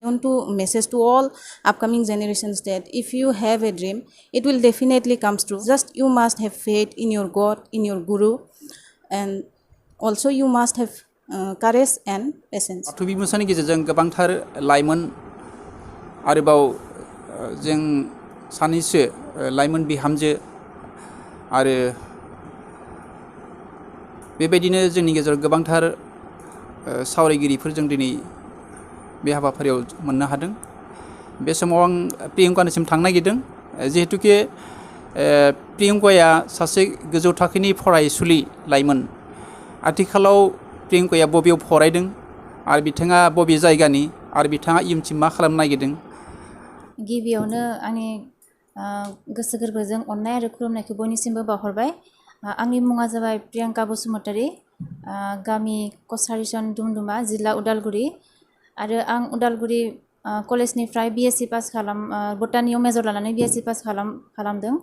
want to message to all upcoming generations that if you have a dream, it will definitely come true. Just you must have faith in your God, in your Guru, and also you must have courage and patience. बाथौ बिबुंसारनि गेजेरजों गोबांथार लाइमोन आरोबाव जों सानैसो लाइमोन बिहामजो आरो बेबायदिनो जोंनि गेजेराव गोबांथार सावरायगिरिफोर जों दिनै बे हाबाफारियाव मोननो हादों। बे समाव आं प्रियंकानिसिम थांनो नागिरदों जिहेतुके प्रियंकाया सासे गोजौ थाखोनि फरायसुलि लाइमोन। आथिखालाव प्रियंकाया बबेयाव फरायदों आरो बिथाङा बबे जायगानि आरो बिथाङा इयुनसिम मा खालामनो नागिरदों? गिबियावनो आंनि गोसो गोरबोजों अननाय आरो खुलुमनायखौ बयनिसिमबो बावहरबाय। आंनि मुङा जाबाय प्रियंका बसुमतारी, गामि कसारिसन दुमदुमा, जिल्ला उदालगुरि। आरो आं उदालगुरि कलेजनिफ्राय बिएससि पास बटानियाव मेजर लानानै बिएससि पास खालामदों।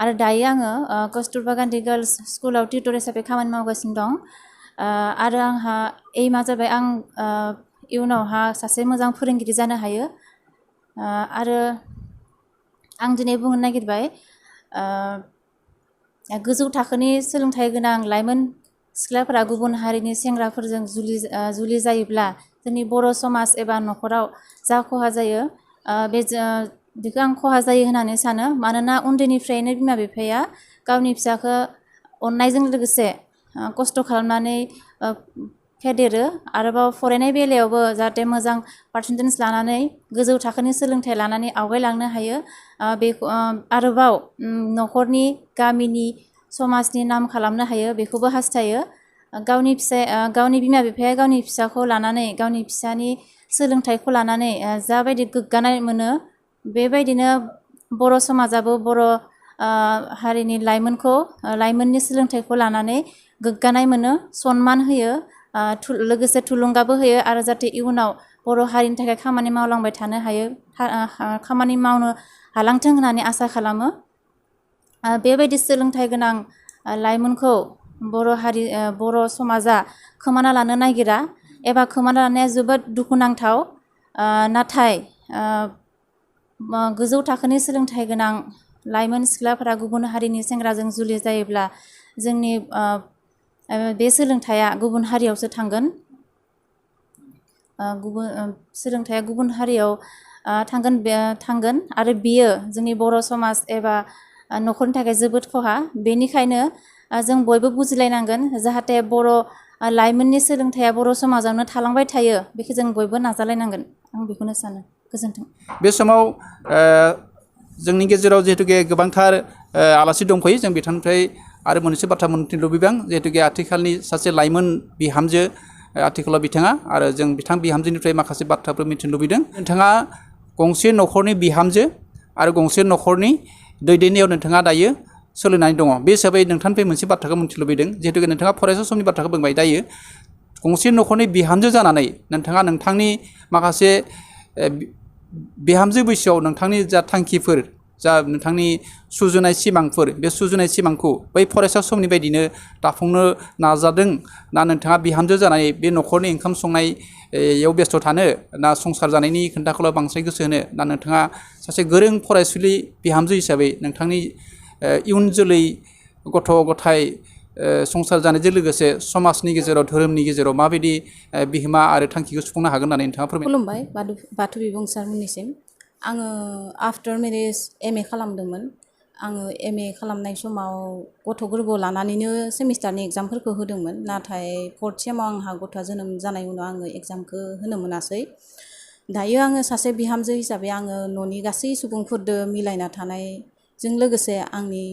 आरो दायो आङो कस्तुरबा गान्धी गार्लस स्कुलाव टिउटर हिसाबै खामानि मावगासिनो दं। आरो आंहा एइमा जाबाय आं इयुनावहा सासे मोजां फोरोंगिरि जानो हायो। आरो आं दिनै बुंनो नागिरबाय गोजौ थाखोनि सोलोंथाइ गोनां लाइमोन सिख्लाफोरा गुबुन हारिनि सेंग्राफोरजों जुलि जायोब्ला जोंनि बर' समाज एबा न'खराव जा खहा जायो बेखौ आं खहा जायो होननानै सानो। मानोना उन्दैनिफ्रायनो बिमा बिफाया गावनि फिसाखौ अननायजों लोगोसे खस्थ' खालामनानै फेदेरो। आरोबाव फरायनाय बेलायावबो जाहाथे मोजां पार्सेन्टेज लानानै गोजौ थाखोनि सोलोंथाइ लानानै आवगायलांनो हायो। बेखौ आरोबाव न'खरनि, गामिनि, समाजनि नाम खालामनो हायो बेखौबो हास्थायो। गावनि बिमा बिफाया गावनि फिसाखौ लानानै, गावनि फिसानि सोलोंथाइखौ लानानै जाबायदि गोग्गानाय मोनो, बेबायदिनो बर' समाजाबो बर' हारिनि लाइमोननि सोलोंथाइखौ लानानै गोग्गानाय मोनो, सनमान होयो, लोगोसे थुलुंगाबो होयो। आरो जाहाथे इयुनाव बर' हारिनि थाखाय खामानि मावलांबाय थानो हायो, खामानि मावनो हालांथों होननानै आसा खालामो। बेबायदि सोलोंथाइ गोनां लाइमोनखौ बर' समाजा खोमाना लानो नागिरा, एबा खोमाना लानाया जोबोद दुखुनांथाव। नाथाय गोजौ थाखोनि सोलोंथाइ गोनां लाइमोन सिख्लाफोरा गुबुन हारिनि सेंग्राजों जुलि जायोब्ला जोंनि बे सोलोंथाइया गुबुन हारियावसो थांगोन। सोलोंथाइया गुबुन हारियाव थांगोन आरो बियो जोंनि बर' समाज एबा न'खरनि थाखाय जोबोद खहा। बेनिखायनो जों बयबो बुजिलायनांगोन जाहाथे बर' लाइमोननि सोलोंथाइया बर' समाजावनो थालांबाय थायो, बेखौ जों बयबो नाजालायनांगोन। आं बेखौनो सानो। गोजोन्थों। बे समाव जोंनि गेजेराव जिहेतुके गोबांथार आलासि दंफैयो, जों बिथांनिफ्राय आरो मोनसे बाथ्रा मोनथिनो लुबैबाय आं। जिहेतुके आथिखालनि सासे लाइमोन बिहामजो आथिखालाव बिथाङा, आरो जों बिथां बिहामजोनिफ्राय माखासे बाथ्राफोर मिथिनो लुबैदों। नोंथाङा गंसे न'खरनि बिहामजो आरो गंसे न'खरनि दैदेननायाव नोंथाङा दायो सोलिनानै दङ। बे हिसाबै नोंथांनिफ्राय मोनसे बाथ्राखौ मिथिनो लुबैदों। जिहेतुके नोंथाङा फरायसा समनि बाथ्राखौ बुंबाय, दायो गंसे न'खरनि बिहामजो जानानै नोंथाङा नोंथांनि माखासे बिहामजो बैसोआव नोंथांनि जा थांखिफोर, जा नोंथांनि सुजुनाय सिमांफोर, बे सुजुनाय सिमांखौ बै फरायसा समनि बायदिनो दाफुंनो नाजादों ना नोंथाङा बिहामजो जानानै बे न'खरनि ओंखाम संनायाव बेस्थ' थानो, ना संसार जानायनि खोथाखौल' बांसिन गोसो होनो, ना नोंथाङा सासे गोरों फरायसुलि बिहामजो हिसाबै नोंथांनि इयुन जोलै गथ' गथाय संसार जानायजों लोगोसे समाजनि गेजेराव, धोरोमनि गेजेराव माबायदि बिहोमा आरो थांखिखौ सुफुंनो हागोन होननानै नोंथाङा फोरमाय। खुलुमबाय बाथौ बिबुंसारमोननिसिम। आङो आफ्टार मेरेज एमए खालामदोंमोन। आङो एमए खालामनाय समाव गथ' गोरबोआव लानानैनो सेमिस्टारनि एग्जामफोरखौ होदोंमोन। नाथाय फर्थ सेमाव आंहा गथ'आ जोनोम जानाय उनाव आङो एग्जामखौ होनो मोनासै। दायो आङो सासे बिहामजो हिसाबै आङो न'नि गासै सुबुंफोरजों मिलायना थानायजों लोगोसे आंनि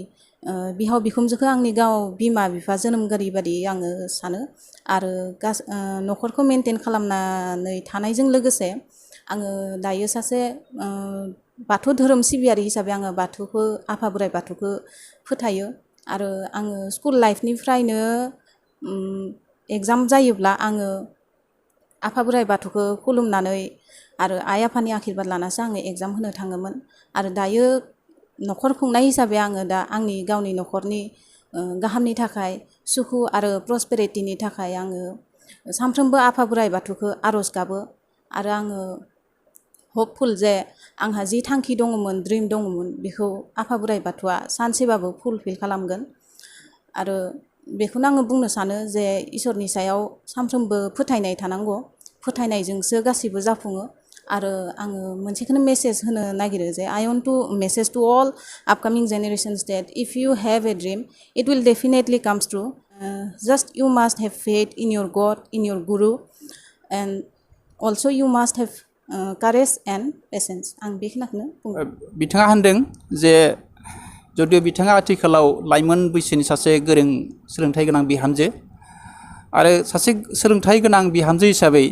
बिहाव बिखुनजोखौ आंनि गाव बिमा बिफा जोनोमगिरि बादि आङो सानो। आरो न'खरखौ मेनटेन खालामनानै थानायजों लोगोसे आङो दायो सासे बाथौ धोरोम सिबियारि हिसाबै आङो बाथौखौ, आफा बोराइ बाथौखौ फोथायो। आरो आङो स्कुल लाइफनिफ्रायनो एग्जाम जायोब्ला आङो आफा बोराइ बाथौखौ खुलुमनानै आरो आइ आफानि आशीर्बाद लानासो आङो एग्जाम होनो थाङोमोन। आरो दायो न'खर खुंनाय हिसाबै आङो दा आंनि गावनि न'खरनि गाहामनि थाखाय, सुखु आरो प्रसपेरिटिनि थाखाय आङो सानफ्रोमबो आफा बोराइ बाथौखौ आर'ज गाबो। आरो आङो हपफुल जे आंहा जि थांखि दङमोन ड्रिम दङमोन बेखौ आफा बोराइ बाथौआ सानसेबाबो फुलफिल खालामगोन आरो बेखौनो आङो बुंनो सानो जे इसोरनि सायाव सानफ्रोमबो फोथायनाय थानांगौ फोथायनायजोंसो गासैबो जाफुङो आरो आङो मोनसेखौनो मेसेज होनो नागिरो जे I want to message to all upcoming generations that if you have a dream it will definitely comes true just you must have faith in your God in your guru and also you must have courage and patience आं बेखिनिखौनो बुंगोन बिथाङा होनदों जे जदिव बिथाङा आथिखालाव लाइमोन बैसोनि सासे गोरों सोलोंथाइ गोनां बिहामजो आरो सासे सोलोंथाइ गोनां बिहामजो हिसाबै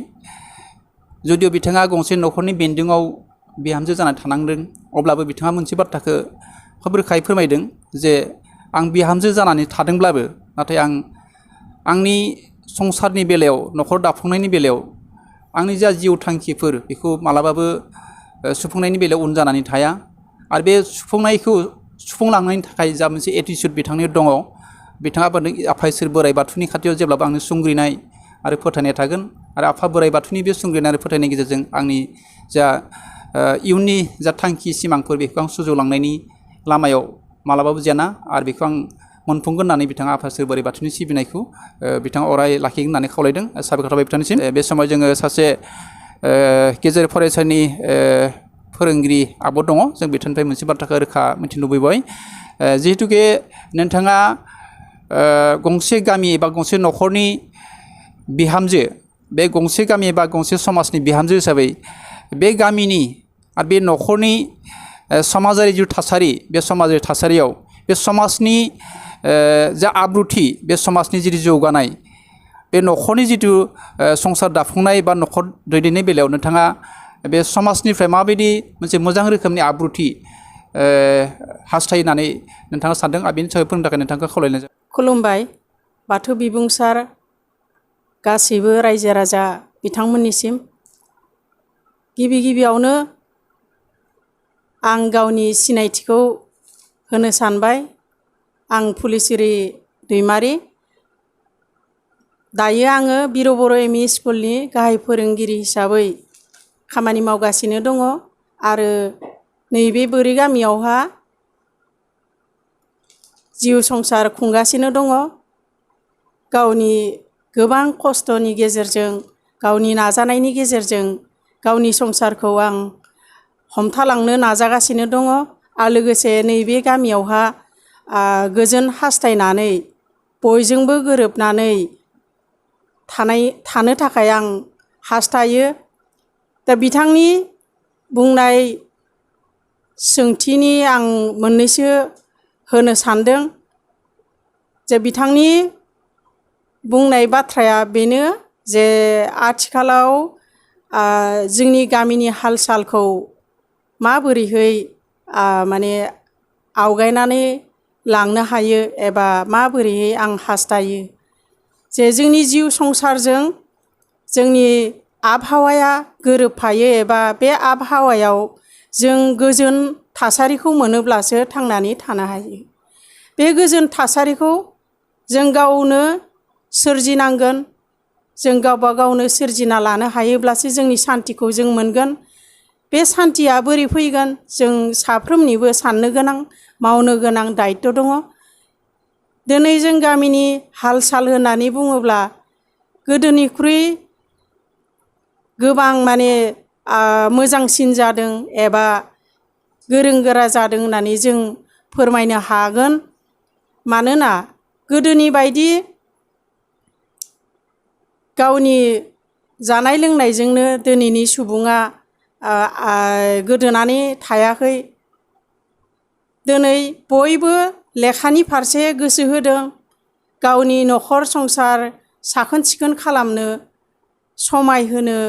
जदिव बिथाङा गंसे न'खरनि बेन्दोङाव बिहामजो जाना थानांदों अब्लाबो बिथाङा मोनसे बाथ्राखौ खोब रोखायै फोरमायदों जे आं बिहामजो जानानै थादोंब्लाबो नाथाय आं आंनि संसारनि बेलायाव न'खर दाफुंनायनि बेलायाव आंनि जा जिउ थांखिफोर बेखौ मालाबाबो सुफुंनायनि बेलायाव उन जानानै थाया आरो बे सुफुंनायखौ सुफुंलांनायनि थाखाय जा मोनसे एटिट्युड बिथांनियाव दङ बिथाङा बुंदों आफा इसोर बोराइ बाथौनि खाथियाव जेब्लाबो आंनो सुंग्रिनाय आरो फोथायनाय थागोन आरो आफा बोराइ बाथौनि बे सुंग्रिनाय आरो फोथायनायनि गेजेरजों आंनि जा इयुननि जा थांखि सिमांफोर बेखौ आं सुजुलांनायनि लामायाव मालाबाबो जेना आरो बेखौ आं मोनफुंगोन होननानै बिथाङा आफा इसोर बोराइ बाथौनि सिबिनायखौ बिथाङा अराय लाखिगोन होननानै खावलायदों साबायखर थाबाय बिथांनिसिम बे समाव जोङो सासे गेजेर फरायसालिनि फोरोंगिरि आबद दङ जों बिथांनिफ्राय मोनसे बाथ्राखौ रोखा मिथिनो लुबैबाय जिहेतुके नोंथाङा गंसे गामि एबा गंसे न'खरनि बिहामजो बे गंसे गामि एबा गंसे समाजनि बिहामजो हिसाबै बे गामिनि आरो बे न'खरनि समाजारि जिथु थासारि बे समाजारि थासारियाव बे समाजनि जा आब्रुथि बे समाजनि जिथु जौगानाय बे न'खरनि जिथु संसार दाफुंनाय बा न'खर दैदेननाय बेलायाव नोंथाङा बे समाजनिफ्राय माबायदि मोनसे मोजां रोखोमनि आब्रुथि हास्थायनानै नोंथाङा सानदों आरो बेनि सायाव फोरोंनो थाखाय नोंथांखौ खावलायनाय जाबाय खुलुमबाय बाथौ बिबुंसार गासैबो रायजो राजा बिथांमोननिसिम गिबियावनो आं गावनि सिनायथिखौ होनो सानबाय आं फुलिसिरि दैमारि दायो आङो बिर' बर' एमइ स्कुलनि गाहाय फोरोंगिरि हिसाबै खामानि मावगासिनो दङ आरो नैबे बोरि गामियावहा जिउ संसार खुंगासिनो दङ गावनि गोबां खस्थ'नि गेजेरजों गावनि नाजानायनि गेजेरजों गावनि संसारखौ आं हमथालांनो नाजागासिनो दङ आरो लोगोसे नैबे गामियावहा गोजोन हास्थायनानै बयजोंबो गोरोबनानै थानो थाखाय आं हास्थायो दा बिथांनि बुंनाय सोंथिनि आं मोननैसो होनो सानदों जे बिथांनि बुंनाय बाथ्राया बेनो जे आथिखालाव जोंनि गामिनि हाल सालखौ माबोरैहै माने आवगायनानै लांनो हायो एबा माबोरैहै आं हास्थायो जे जोंनि जिउ संसारजों जोंनि आबहावाया गोरोबफायो एबा बे आबहावायाव जों गोजोन थासारिखौ मोनोब्लासो थांनानै थानो हायो बे गोजोन थासारिखौ जों गावनो सोरजिनांगोन जों गावबा गावनो सोरजिना लानो हायोब्लासो जोंनि सान्थिखौ जों मोनगोन बे सान्थिया बोरै फैगोन जों साफ्रोमनिबो साननो गोनां मावनो गोनां दायित्व दङ दिनै जों गामिनि हाल साल होननानै बुङोब्ला गोदोनिख्रुइ गोबां माने मोजांसिन जादों एबा गोरों गोरा जादों होननानै जों फोरमायनो हागोन मानोना गोदोनि बायदि गावनि जानाय लोंनायजोंनो दिनैनि सुबुङा गोदोनानै थायाखै दिनै बयबो लेखानि फारसे गोसो होदों गावनि न'खर संसार साखोन सिखोन खालामनो समायहोनो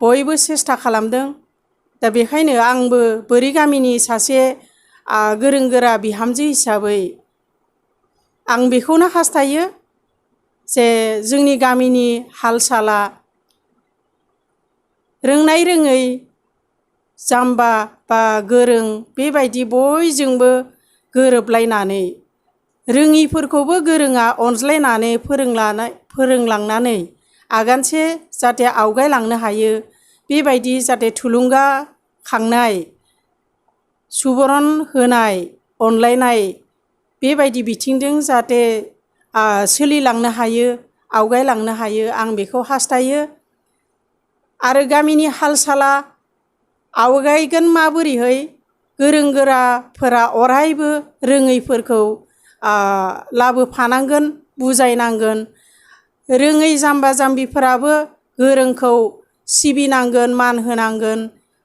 बयबो सेस्था खालामदों दा बेखायनो आंबो बोरि गामिनि सासे गोरों गोरा बिहामजो हिसाबै आं बेखौनो हास्थायो जे जोंनि गामिनि हाल साला रोंनाय रोङै जाम्बा बा गोरों बेबायदि बयजोंबो गोरोबलायनानै रोङिफोरखौबो गोरोङा अनज्लायनानै फोरोंलांनानै आगानसे जाहाथे आवगायलांनो हायो बेबायदि जाहाथे थुलुंगाखांनाय सुबुरुन होनाय अनलायनाय बेबायदि बिथिंजों जाहाथे सोलिलांनो हायो आवगायलांनो हायो आं बेखौ हास्थायो आरो गामिनि हाल साला आवगायगोन माबोरैहै गोरों गोराफोरा अरायबो रोङैफोरखौ लाबोफानांगोन बुजायनांगोन रोङै जाम्बा जाम्बिफोराबो गोरोंखौ सिबिनांगोन मान होनांगोन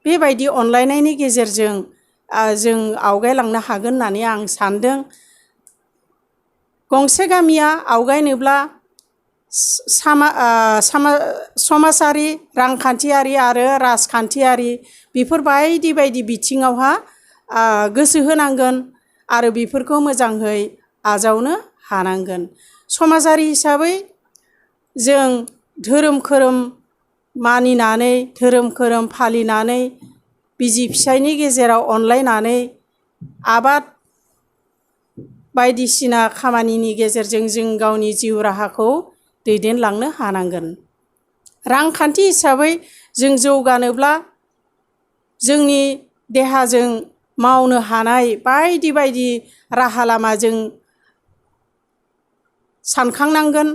बेबायदि अनलायनायनि गेजेरजों जों आवगायलांनो हागोन होननानै आं सानदों गंसे गामिया आवगायनोब्ला समाजारि रांखान्थियारि आरो राजखान्थियारि बेफोर बायदि बायदि बिथिङावहा गोसो होनांगोन आरो बेफोरखौ मोजाङै आजावनो हानांगोन समाजारि हिसाबै जों धोरोम खोरोम मानिनानै धोरोम खोरोम फालिनानै बिसि फिसायनि गेजेराव अनलायनानै आबाद बायदिसिना खामानिनि गेजेरजों जों गावनि जिउ राहाखौ दैदेनलांनो हानांगोन रांखान्थि हिसाबै जों जौगानोब्ला जोंनि देहाजों मावनो हानाय बायदि बायदि राहा लामाजों सानखांनांगोन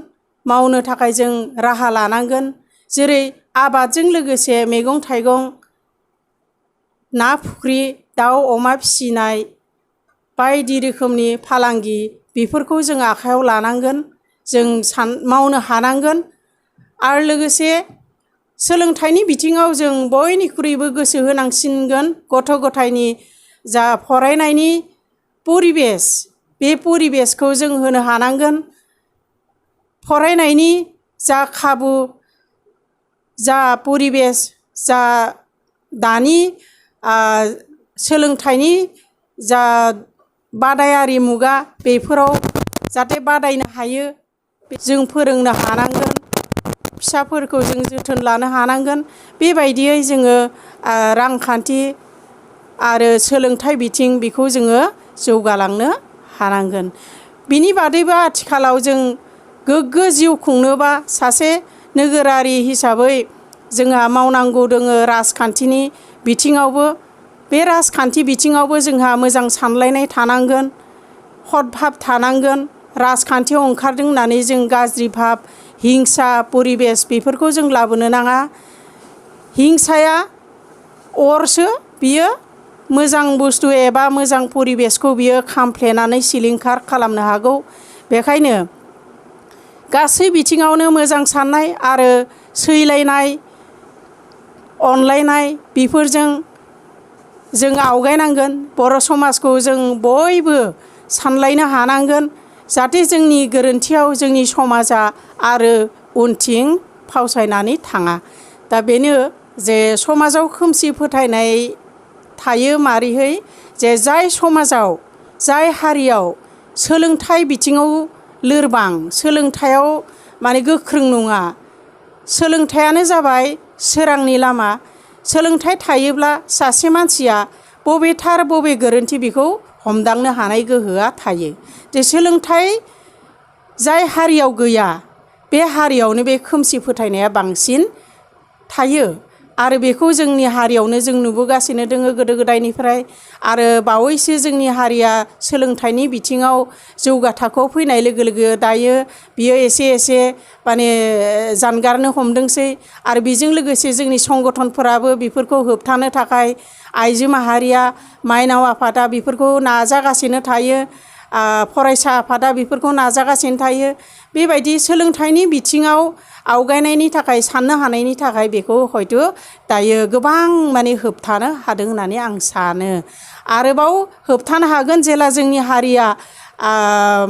मावनो थाखाय जों राहा लानांगोन जेरै आबादजों लोगोसे मैगं थाइगं ना फुख्रि दाउ अमा फिसिनाय बायदि रोखोमनि फालांगि बेफोरखौ जों आखायाव लानांगोन जों मावनो हानांगोन आरो लोगोसे सोलोंथाइनि बिथिङाव जों बयनिख्रुइबो गोसो होनांसिनगोन गथ' गथायनि जा फरायनायनि परिबेस बे परिबेसखौ जों होनो हानांगोन फरायनायनि जा खाबु जा परिबेस जा दानि सोलोंथाइनि जा बादायारि मुगा बेफोराव जाहाथे बादायनो हायो जों फोरोंनो हानांगोन फिसाफोरखौ जों जोथोन लानो हानांगोन बेबायदियै जोङो रांखान्थि आरो सोलोंथाइ बिथिं बेखौ जोङो जौगालांनो हानांगोन बिनि बादैबो आथिखालाव जों गोग्गो जिउ खुंनोबा सासे नोगोरारि हिसाबै जोंहा मावनांगौ दोङो राजखान्थिनि बिथिङावबो बे राजखान्थि बिथिङावबो जोंहा मोजां सानलायनाय थानांगोन हदभाब थानांगोन राजखान्थियाव ओंखारदों होननानै जों गाज्रि भाब हिंसा परिबेस बेफोरखौ जों लाबोनो नाङा हिंसाया अरसो बियो मोजां बुस्थु एबा मोजां परिबेसखौ बियो खामफ्लेनानै सिलिंखार खालामनो हागौ बेखायनो गासै बिथिङावनो मोजां साननाय आरो सैलायनाय अनलायनाय बेफोरजों जों आवगायनांगोन बर' समाजखौ जों बयबो सानलायनो हानांगोन जाहाथे जोंनि गोरोन्थियाव जोंनि समाजा आरो उनथिं फावसायनानै थाङा दा बेनो जे समाजाव खोमसि फोथायनाय थायो मारैहै जे जाय समाजाव जाय हारियाव सोलोंथाइ बिथिङाव लोरबां सोलोंथायाव माने गोख्रों नङा सोलोंथायानो जाबाय सोरांनि लामा सोलोंथाइ थायोब्ला सासे मानसिया बबे थार बबे गोरोन्थि बेखौ हमदांनो हानाय गोहोआ थायो जे सोलोंथाइ जाय हारियाव गैया बे हारियावनो बे खोमसि फोथायनाया बांसिन थायो आरो बेखौ जोंनि हारियावनो जों नुबोगासिनो दोङो गोदो गोदायनिफ्राय आरो बावैसो जोंनि हारिया सोलोंथाइनि बिथिङाव जौगा थाखोआव फैनाय लोगो लोगो दायो बियो एसे एसे माने जानगारनो हमदोंसै आरो बेजों लोगोसे जोंनि संगठनफोराबो बेफोरखौ होबथानो थाखाय आइजो माहारिया माइनाव आफादा बेफोरखौ नाजागासिनो थायो फरायसा आफादा बेफोरखौ नाजागासिनो थायो बेबायदि सोलोंथाइनि बिथिङाव आवगायनायनि थाखाय साननो हानायनि थाखाय बेखौ हयथ' दायो गोबां माने होबथानो हादों होननानै आं सानो आरोबाव होबथानो हागोन जेला जोंनि हारिया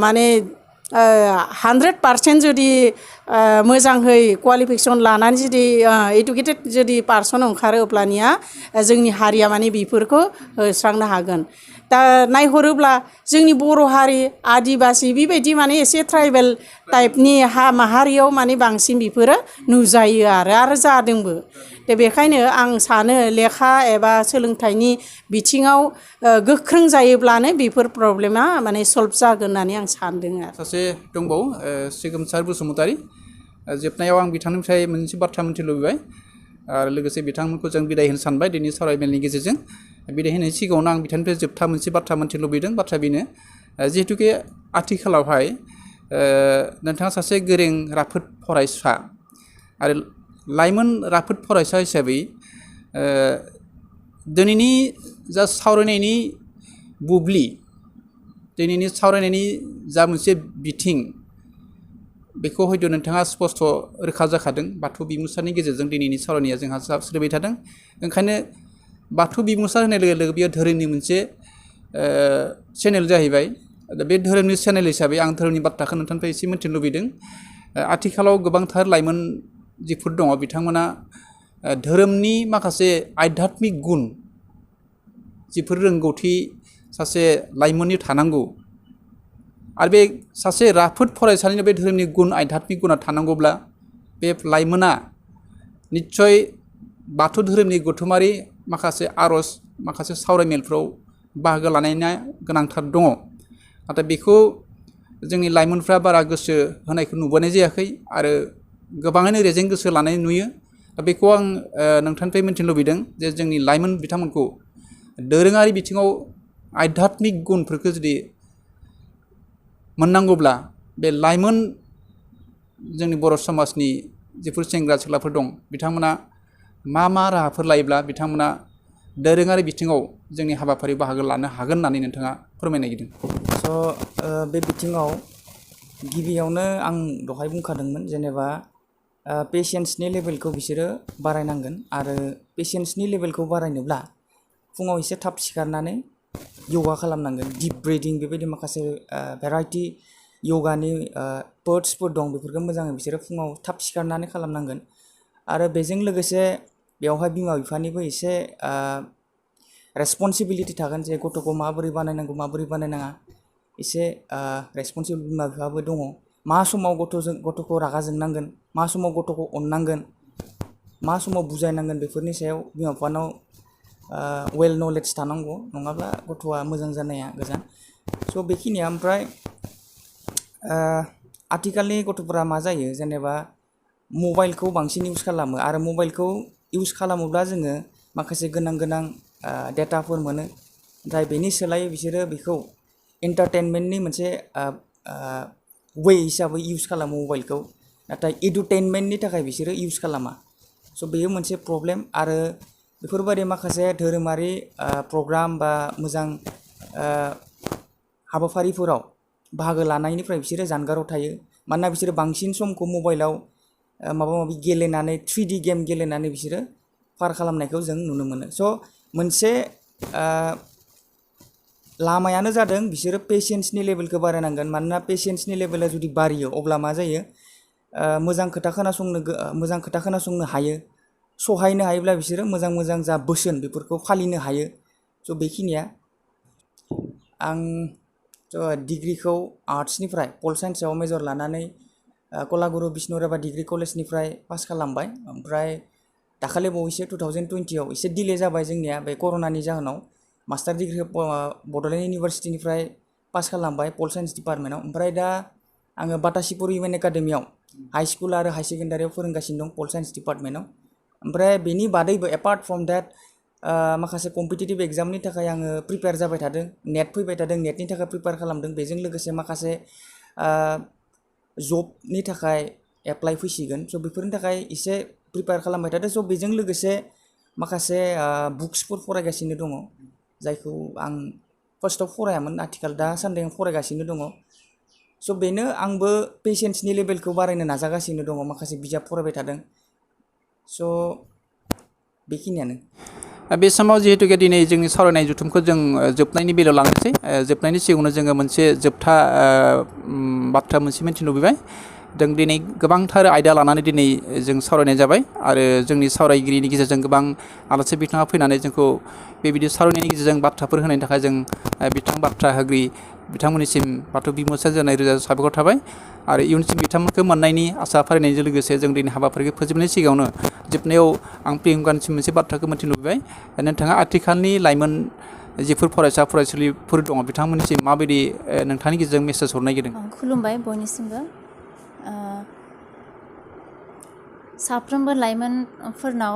माने 100% जुदि मोजाङै क्वालिफिकेसन लानानै जुदि इडुकेटेड जुदि पार्सन ओंखारो अब्लानिया जोंनि हारिया माने बेफोरखौ होस्रांनो हागोन दा नायहरोब्ला जोंनि बर' हारि आदिबासि बेबायदि माने एसे ट्राइबेल टाइपनि माहारियाव माने बांसिन बेफोरो नुजायो आरो जादोंबो दा बेखायनो आं सानो लेखा एबा सोलोंथाइनि बिथिङाव गोख्रों जायोब्लानो बेफोर प्रब्लेमा माने सल्भ जागोन होननानै आं सानदों आरो सासे दंबावो सिगोमसार बसुमतारी जोबनायाव आं बिथांनिफ्राय मोनसे बाथ्रा मिथिनो लुबैबाय आरो लोगोसे बिथांमोनखौ जों बिदाय होनो सानबाय दिनै सावरायमेलनि गेजेरजों बिदाय होनायनि सिगाङावनो आं बिथांनिफ्राय जोबथा मोनसे बाथ्रा मोनथिनो लुबैदों बाथ्रा बेनो जिहेतुके आथिखालावहाय नोंथाङा सासे गोरों राफोद फरायसा आरो लाइमोन राफोद फरायसा हिसाबै दिनैनि जा सावरायनायनि बुब्लि दिनैनि सावरायनायनि जा मोनसे बिथिं बेखौ हयथ' नोंथाङा स्पष्ट रोखा जाखादों बाथौ बिबुंसारनि गेजेरजों दिनैनि सावरायनाया जोंहा सोलिबाय थादों ओंखायनो बाथौ बिबुंसार होनाय लोगो लोगो बेयो धोरोमनि मोनसे चेनेल जाहैबाय दा बे धोरोमनि चेनेल हिसाबै आं धोरोमनि बाथ्राखौ नोंथांनिफ्राय एसे मिथिनो लुबैदों आथिखालाव गोबांथार लाइमोन जिफोर दङ बिथांमोना धोरोमनि माखासे आध्यात्मिक गुन जिफोर रोंगौथि सासे लाइमोननि थानांगौ आरो बे सासे राफोद फरायसालिनि बे धोरोमनि गुन आध्यात्मिक गुना थानांगौब्ला बे लाइमोना निस्सय बाथौ धोरोमनि गौथुमारि माखासे आर'ज माखासे सावरायमेलफ्राव बाहागो लानाया गोनांथार दङ नाथाय बेखौ जोंनि लाइमोनफ्रा बारा गोसो होनायखौ नुबोनाय जायाखै आरो गोबाङैनो रेजें गोसो लानाय नुयो दा बेखौ आं नोंथांनिफ्राय मिथिनो लुबैदों जे जोंनि लाइमोन बिथांमोनखौ दोरोङारि बिथिङाव आध्यात्मिक गुनफोरखौ जुदि मोननांगौब्ला बे लाइमोन जोंनि बर' समाजनि जिफोर सेंग्रा सिख्लाफोर दं बिथांमोना मा राहाफोर लायोब्ला बिथांमोना दोरोङारि बिथिङाव जोंनि हाबाफारियाव बाहागो लानो हागोन होननानै नोंथाङा फोरमायनो नागिरदों स' बे बिथिङाव गिबियावनो आं दहाय बुंखादोंमोन जेनेबा पेशेन्सनि लेभेलखौ बिसोरो बारायनांगोन आरो पेशेन्सनि लेभेलखौ बारायनोब्ला फुङाव एसे थाब सिखारनानै योगा खालामनांगोन डिप ब्रिदिं बेबायदि माखासे भेराइटि योगानि पर्थ्सफोर दं बेफोरखौ मोजाङै बिसोरो फुङाव थाब सिखारनानै खालामनांगोन आरो बेजों लोगोसे बेवहाय बिमा बिफानिबो एसे रेसपन्सिबिलिटि थागोन जे गथ'खौ माबोरै बानायनांगौ माबोरै बानायनाङा एसे रेसपन्सिबल बिमा बिफाबो दङ मा समाव गथ'खौ रागा जोंनांगोन मा समाव गथ'खौ अननांगोन मा समाव बुजायनांगोन बेफोरनि सायाव बिमा बिफानाव वेल नलेज थानांगौ नङाब्ला गथ'आ मोजां जानाया गोजान स' बेखिनिया ओमफ्राय आथिखालनि गथ'फोरा मा जायो जेनेबा मबाइलखौ बांसिन इउज खालामो आरो मबाइलखौ इउज खालामोब्ला जोङो माखासे गोनां डेटाफोर मोनो नाथाय बेनि सोलायै बिसोरो बेखौ एन्टारटेनमेन्टनि मोनसे वे हिसाबै इउज खालामो मबाइलखौ नाथाय एडुटेनमेन्टनि थाखाय बिसोरो इउज खालामा स' बेयो मोनसे प्रब्लेम आरो बेफोरबायदि माखासे धोरोमारि प्रग्राम बा मोजां हाबाफारिफोराव बाहागो लानायनिफ्राय बिसोरो जानगाराव थायो मानोना बिसोरो बांसिन समखौ मबाइलाव माबा माबि गेलेनानै 3D गेम गेलेनानै बिसोरो पार खालामनायखौ जों नुनो मोनो स' मोनसे लामायानो जादों बिसोरो पेशेन्सनि लेभेलखौ बारायनांगोन मानोना पेशेन्सनि लेभेला जुदि बारियो अब्ला मा जायो मोजां खोथा खोनासंनो हायो सहायनो हायोब्ला बिसोरो मोजां जा बोसोन बेफोरखौ फालिनो हायो स' बेखिनिया आं डिग्रिखौ आर्ट्सनिफ्राय पल साइन्सआव मेजर लानानै कलागुरु बिष्णु राभा डिग्रि कलेजनिफ्राय पास खालामबाय ओमफ्राय दाखालि बावैसो 2020आव एसे डिले जाबाय जोंनिया बे कर'नानि जाहोनाव मास्टार डिग्रिखौ बड'लेण्ड इउनिभारसिटिनिफ्राय पास खालामबाय पल साइन्स डिपार्टमेन्टआव ओमफ्राय दा आङो बाटासिपुर इउएन एकाडेमियाव हाइ स्कुल आरो हाइ सेकेन्डारियाव फोरोंगासिनो दं पल साइन्स डिपार्टमेन्टआव ओमफ्राय बेनि बादैबो एपार्ट फ्रम देट माखासे कम्पिटिटिभ एग्जामनि थाखाय आङो प्रिपेयार जाबाय थादों नेट फैबाय थादों नेटनि थाखाय प्रिपेयार खालामदों बेजों लोगोसे माखासे जबनि थाखाय एप्लाइ फैसिगोन स' बेफोरनि थाखाय एसे प्रिपेयार खालामबाय थादों स' बेजों लोगोसे माखासे बुक्सफोर फरायगासिनो दङ जायखौ आं फार्स्टआव फरायामोन आथिखाल दासान्दि आं फरायगासिनो दङ स' बेनो आंबो पेशेन्सनि लेभेलखौ बारायनो नाजागासिनो दङ माखासे बिजाब फरायबाय थादों स' बेखिनियानो बे समाव जिहेतुके दिनै जोंनि सावरायनाय जथुमखौ जों जोबनायनि बेलायाव लांनोसै जोबनायनि सिगाङावनो जोङो मोनसे जोबथा बाथ्रा मोनसे मिथिनो लुबैबाय जों दिनै गोबांथार आयदा लानानै दिनै जों सावरायनाय जाबाय आरो जोंनि सावरायगिरिनि गेजेरजों गोबां आलासि बिथाङा फैनानै जोंखौ बेबायदि सावरायनायनि गेजेरजों बाथ्राफोर होनायनि थाखाय जों बाथ्रा होगिरि बिथांमोननिसिम बाथौ बिबुंसार जानाय रोजा साबायखर थाबाय आरो इयुनसिम बिथांमोनखौ मोननायनि आसा फारिनायजों लोगोसे जों दिनै हाबाफारिखौ फोजोबनायनि सिगाङावनो जोबनायाव आं प्रियंकानिसिम मोनसे बाथ्राखौ मिथिनो लुबैबाय नोंथाङा आथिखालनि लाइमोन जिफोर फरायसा फरायसुलिफोर दङ बिथांमोननिसिम माबायदि नोंथांनि गेजेरजों मेसेज हरनो नागिरदों खुलुमबाय बयनिसिमबो साफ्रोमबो लाइमोनफोरनाव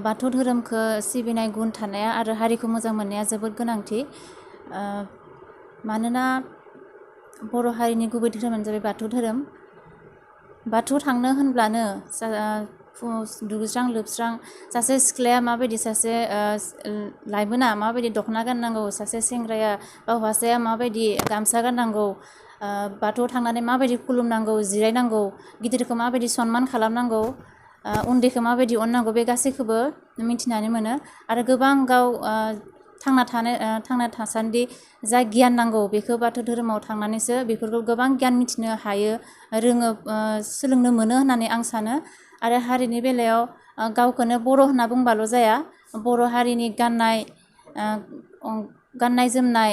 बाथौ धोरोमखौ सिबिनाय गुन थानाया आरो हारिखौ मोजां मोननाया जोबोद गोनांथि। मानोना बर' हारिनि गुबै धोरोमानो जाबाय बाथौ धोरोम। बाथौ थांनो होनब्लानो दुगैस्रां लोबस्रां सासे सिख्लाया माबायदि, सासे लाइमोना माबायदि दख'ना गाननांगौ, सासे सेंग्राया बा हौवासाया माबायदि गामसा गाननांगौ, बाथौआव थांनानै माबायदि खुलुमनांगौ, जिरायनांगौ, गिदिरखौ माबायदि सनमान खालामनांगौ, उन्दैखौ माबायदि अननांगौ, बे गासैखौबो मिथिनानै मोनो। आरो गोबां गाव थांना थासान्दि जा गियान नांगौ बेखौ बाथौ धोरोमाव थांनानैसो बेफोरखौ गोबां गियान मिथिनो हायो, रोङो, सोलोंनो मोनो होननानै आं सानो। आरो हारिनि बेलायाव गावखौनो बर' होनना बुंबाल' जाया, बर' हारिनि गाननाय जोमनाय,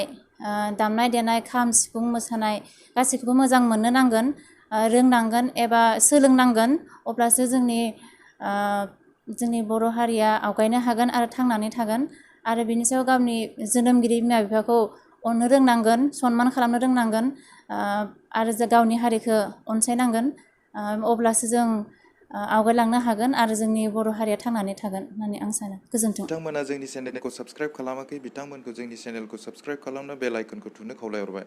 दामनाय देनाय, खाम सिफुं मोसानाय गासैखौबो मोजां मोननो नांगोन, रोंनांगोन एबा सोलोंनांगोन। अब्लासो जोंनि बर' हारिया आवगायनो हागोन आरो थांनानै थागोन। आरो बिनि सायाव गावनि जोनोमगिरि बिमा बिफाखौ अननो रोंनांगोन, सनमान खालामनो रोंनांगोन, आरो गावनि हारिखौ अनसायनांगोन। अब्लासो जों आवगायलांनो हागोन आरो जोंनि बर' हारिया थांनानै थागोन होननानै आं सानो। गोजोन्थों। बिथांमोना जोंनि चेनेलखौ साबस्क्राइब खालामाखै, बिथांमोनखौ जोंनि चेनेलखौ साबस्क्राइब खालामनो बेल आइकनखौ थुनो खावलायहरबाय।